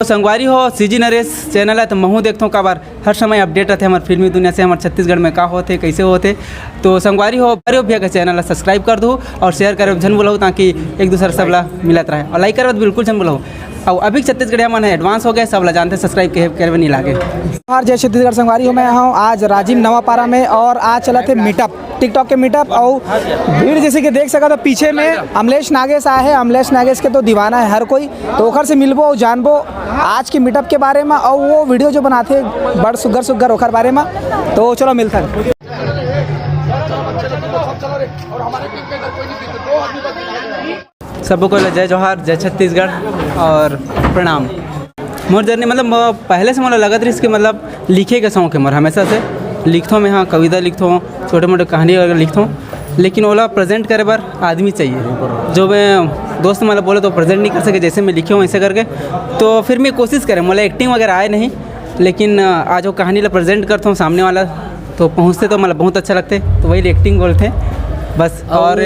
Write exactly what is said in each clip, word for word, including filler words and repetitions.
तो संगवारी हो, सीजी नरेश चैनल है, तो महू देखथों काबर हर समय अपडेट रहथे हमर फिल्मी दुनिया से, हमर छत्तीसगढ़ में का होथे, कैसे होथे। तो संगवारी हो, अरे भैया के चैनल ला सब्सक्राइब कर दो और शेयर करे झन भुलाहू, ताकि एक दूसर सब ला मिलत रहे, और लाइक करे बिल्कुल झन भुलाहू। और अभी छत्तीसगढ़िया मन है एडवांस हो गए, सब ला जानते, सब्सक्राइब के करे नहीं लागे। और जय छत्तीसगढ़ संगवारी हो, मैं हूँ आज राजिम नवापारा में और आज चलत हे मीटअप, टिकटॉक के मीटअप। और भीड़ जैसे कि देख सकत हो पीछे में अमलेश नागेश आए हैं। अमलेश नागेश के तो दीवाना है हर कोई, तो ओकर से मिलबो और जानबो आज के मीटअप के बारे में और वो वीडियो जो बनाथे बड़ सुग्घर सुग्घर ओकर बारे में। तो चलो मिलथन। सबो को जय जोहार, जय छत्तीसगढ़ और प्रणाम। मोर जर्नी मतलब म-, पहले से मोला लगत रहिस कि मतलब लिखे के शौक है मोर, हमेशा से लिखथों मैं, हाँ, कविता लिखथों, छोटे मोटे कहानी वगैरह लिखथों, लेकिन ओला प्रेजेंट करे बर आदमी चाहिए। जो मैं दोस्त मन ला बोले तो प्रेजेंट नहीं कर सके, जैसे मैं लिखे हूँ ऐसे करके। तो फिर मैं कोशिश करें, मोला एक्टिंग वगैरह आए नहीं, लेकिन अ, आज वो कहानी ला प्रेजेंट करथों सामने वाला, तो पहुँचते तो मतलब बहुत अच्छा लगते, तो वही एक्टिंग बोलते हैं बस। और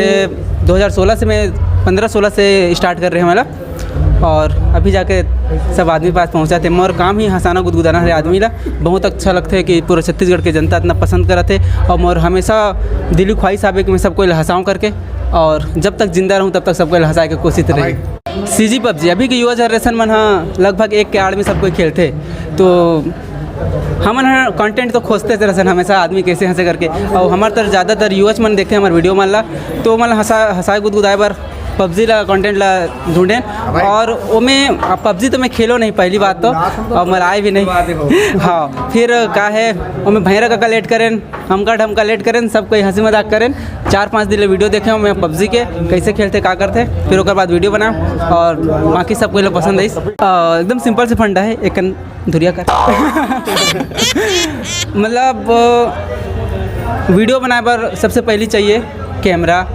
दो हज़ार सोलह से मैं, पन्द्रह सोलह से स्टार्ट कर रहे हैं मतलब, और अभी जाके सब आदमी पास पहुँचाते हैं। मोर काम ही हंसाना गुदगुदाना है आदमी ला। बहुत अच्छा लगता है कि पूरा छत्तीसगढ़ के जनता इतना पसंद करत है, और मोर हमेशा दिली ख्वाहिश आवे कि मैं सबको हंसाऊँ करके, और जब तक जिंदा रहूँ तब तक सबको हंसाए के कोशिश रही। सीजी पबजी अभी के युवा जनरेशन मन हा लगभग एक के आड़ में सब कोई खेलथे, तो हमन ह कंटेंट तो खोजते रहथन हमेशा, आदमी कैसे हंसे करके। और हमार तर ज़्यादातर युवा मन देखते हैं हमारे वीडियो मन ला, तो मन हंसा हंसाए गुदगुदाए बर पबजी ला कंटेंट ला ढूंढेन। और ओमे पबजी तो मैं खेलो नहीं, पहली बात तो, और मैं आए भी नहीं। हाँ, फिर का है, ओमे भैरा काका लेट करेन, हमका ढमका लेट करें, सब कोई हंसी मजाक करें। चार पाँच दिन ले वीडियो देखे हूँ मैं पबजी के, कैसे खेलते, का करते, फिर ओकर बाद वीडियो बनाए और बाकी सब कोई लोग पसंद आइस। अ, एकदम सिंपल से फंडा है, एक कन धुरिया कर। मतलब अ, वीडियो बनाए बर सबसे पहली चाहिए कैमरा,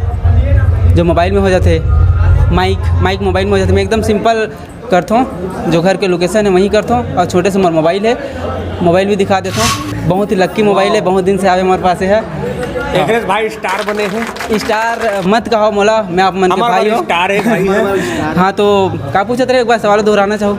जो मोबाइल में हो जाते, माइक, माइक मोबाइल में हो जाते। मैं एकदम सिंपल करथों, जो घर के लोकेशन है वहीं करथों, और छोटे से मोर मोबाइल है, मोबाइल भी दिखा देथों। बहुत ही लक्की मोबाइल है, बहुत दिन से आवे हमारे पास है। एकरे से भाई स्टार बने हैं। स्टार मत कहो मोला, मैं आप मन के हमार भाई वाला हूँ। स्टार है भाई। हाँ, तो का पूछत रहे, एक बार सवाल दोहराना चाहो।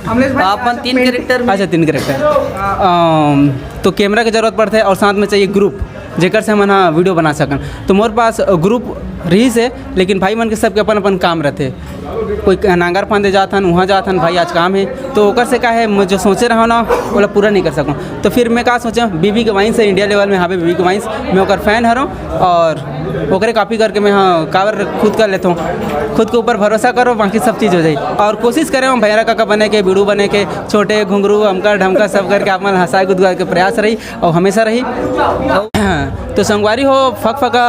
अमलेश भाई, आप मन तीन कैरेक्टर में। अच्छा, तीन कैरेक्टर। अम, तो कैमरा की जरूरत पड़ते है और साथ में चाहिए ग्रुप, जेकर से हमन हा वीडियो बना सकन। तो मोर पास ग्रुप रहिस है, लेकिन भाई मन के सबके अपन अपन काम रहते। कोई क-, नांगर फांदे जात हन, वहाँ जात हन, भाई आज काम है, तो ओकर से का है, मैं जो सोचे रहा ना, ओला पूरा नहीं कर सकूँ। तो फिर मैं का सोचा, बीबी के वाइन्स है इंडिया लेवल में, हाँ पे बीबी के वाइन्स, मैं ओकर फैन हरों और ओकरे कॉपी करके मैं, हाँ, काबर खुद कर लेता हूँ। खुद के ऊपर भरोसा करो, बाकी सब चीज़ हो जाए। और कोशिश करें हम भैरा काका बने के, बीड़ू बने के, छोटे घुंघरू, अमका ढमका सब करके आप मन हंसाए गुदगुआ के प्रयास रही और हमेशा रही। तो संगवारी हो, फकफका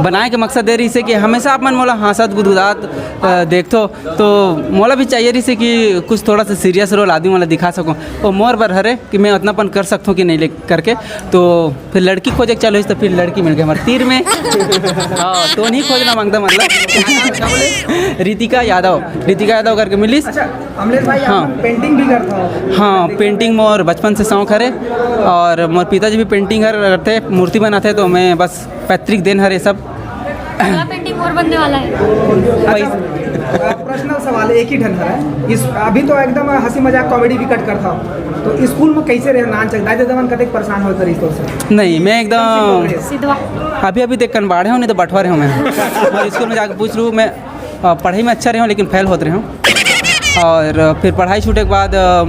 बनाए के मकसद ये रहिस है कि हमेशा आप मन मोला हंसत गुदगुदात, अ, देखथो, तो मोला भी चाहिए रहिस है कि कुछ थोड़ा सा सीरियस रोल आदमी मोला दिखा सको। वो मोर बर हरे कि मैं उतना पन कर सकथों कि नहीं ले करके। तो फिर लड़की खोजे के चालू होइस, तो फिर लड़की मिल गई हमारे तीर में। हाँ, तो नहीं खोजना मांगता मतलब। रितिका यादव, रितिका यादव करके मिलिस। अच्छा, अमलेश भाई, हाँ। आप पेंटिंग भी करता हो? हाँ, पेंटिंग मोर बचपन से शौक हरे और मोर पिताजी भी पेंटिंग हर करते, मूर्ति बनाते, तो मैं बस पैतृक देन हरे सब। अगला पेंटिंग और बनने वाला है। पैस- अच्छा, पर्सनल सवाल एक ही ढंग है। इस, अभी तो एकदम हंसी मजाक कॉमेडी भी कट करता हो, तो स्कूल में कैसे रहे? नान चक दाई ददा मन कतेक परेशान होत रहिस तो से? नहीं, मैं एकदम सिद्धवा। अभी अभी देख कन बाढ़े हूँ, नहीं तो बंटवारे हूँ मैं। और स्कूल में जाके पूछ लूँ मैं। अ, पढ़ाई में अच्छा रहे हूँ, लेकिन फेल होत रहे हूँ। और फिर पढ़ाई छूटे के बाद, अ,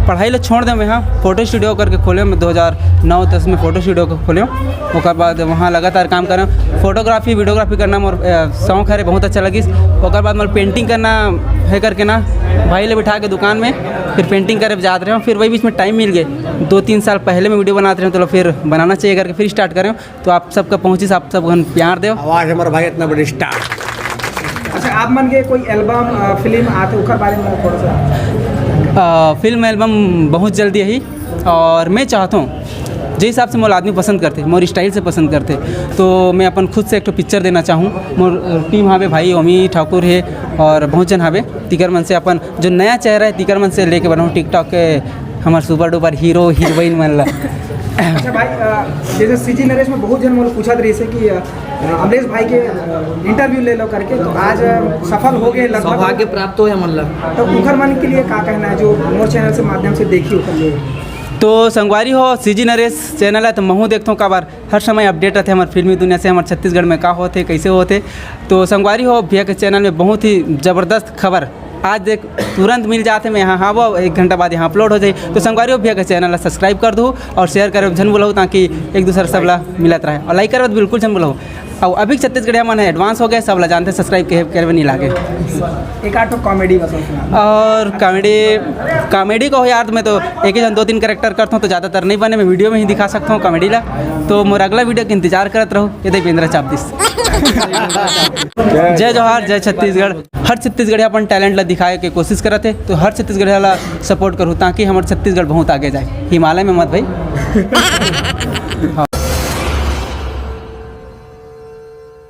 पढ़ाई ला छोड़ दे मैं, हाँ, फोटो स्टूडियो करके खोले मैं दो हज़ार नौ दस में, फोटो स्टूडियो को खोले। ओकर बाद वहाँ लगातार काम करें, फोटोग्राफी, वीडियोग्राफी करना मोर, अ, शौक हरे, बहुत अच्छा लगिस। ओकर बाद मोर पेंटिंग करना है करके ना, भाई ले बिठा के दुकान में फिर पेंटिंग करे जात रहे हूँ। फिर वही बीच में टाइम मिल गए, दो तीन साल पहले मैं वीडियो बनाते रहे हूँ, तो फिर बनाना चाहिए करके फिर स्टार्ट करें। तो आप सबका पहुँचिस, आप सब घन प्यार देव। आवाज हमारा भाई इतना बड़ा स्टार। अच्छा, आप मन के कोई एल्बम, अ, फिल्म आते, ओकर बारे में थोड़ा सा। अ, फिल्म एल्बम बहुत जल्दी यही, और मैं चाहता हूँ, जिस हिसाब से मोर आदमी पसंद करते, मोर स्टाइल से पसंद करते, तो मैं अपन खुद से एक ठो पिक्चर देना चाहूँ। मोर, अ, टीम हावे, भाई ओमी ठाकुर है और बहुत जन हावे, तिकर मन से अपन जो नया चेहरा है, तिकर मन से लेके बनाऊँ TikTok के हमार सुपर डुपर हीरो हीरोइन मन ला। अच्छा भाई, अ, जैसे सीजी नरेश में बहुत झन मोला पूछत रहिस हे कि, अ, अमलेश भाई के, अ, इंटरव्यू ले लो करके, तो आज, अ, सफल हो गए लगभग। सौभाग्य प्राप्त होय हमन ला। तो उनकर मन के लिए का कहना है, जो मोर चैनल से माध्यम से देखी ओकर लिए? तो संगवारी हो, सीजी नरेश चैनल है तो महू देखथों, काबर हर समय अपडेट रहते हमारे फिल्मी दुनिया से, हमारे छत्तीसगढ़ में का होते, कैसे होते। तो संगवारी हो, भैया के चैनल में बहुत ही जबरदस्त खबर आज देख तुरंत मिल जाते। मैं यहाँ, हाँ, वो एक घंटा बाद यहाँ अपलोड हो जाए। तो संगवारी हो, भैया के चैनल ला सब्सक्राइब कर दो और शेयर करे झन भुलाओ, ताकि एक दूसरे सब ला मिलत रहे। और लाइक करे तो बिल्कुल झन भुलाओ। और अभी छत्तीसगढ़िया मन है, एडवांस हो गए, सब ला जानते, सब्सक्राइब के करे नहीं लागे। एक आध ठो कॉमेडी बताओ। और कॉमेडी, कॉमेडी को हो यार, मैं तो एक ही जन दो तीन कैरेक्टर करता हूँ, तो ज़्यादातर नहीं बने, मैं वीडियो में ही दिखा सकता हूँ कॉमेडी ला। तो मोर अगला वीडियो के इंतजार करत रहो। ये दे बेंद्रा चाप दिस। जय जोहार, जय छत्तीसगढ़। हर छत्तीसगढ़िया अपन टैलेंट ला दिखाए के कोशिश करत हे, तो हर छत्तीसगढ़िया ला सपोर्ट करूँ, ताकि हमर छत्तीसगढ़ बहुत आगे जाए। हिमालय में मत भाई। हाँ।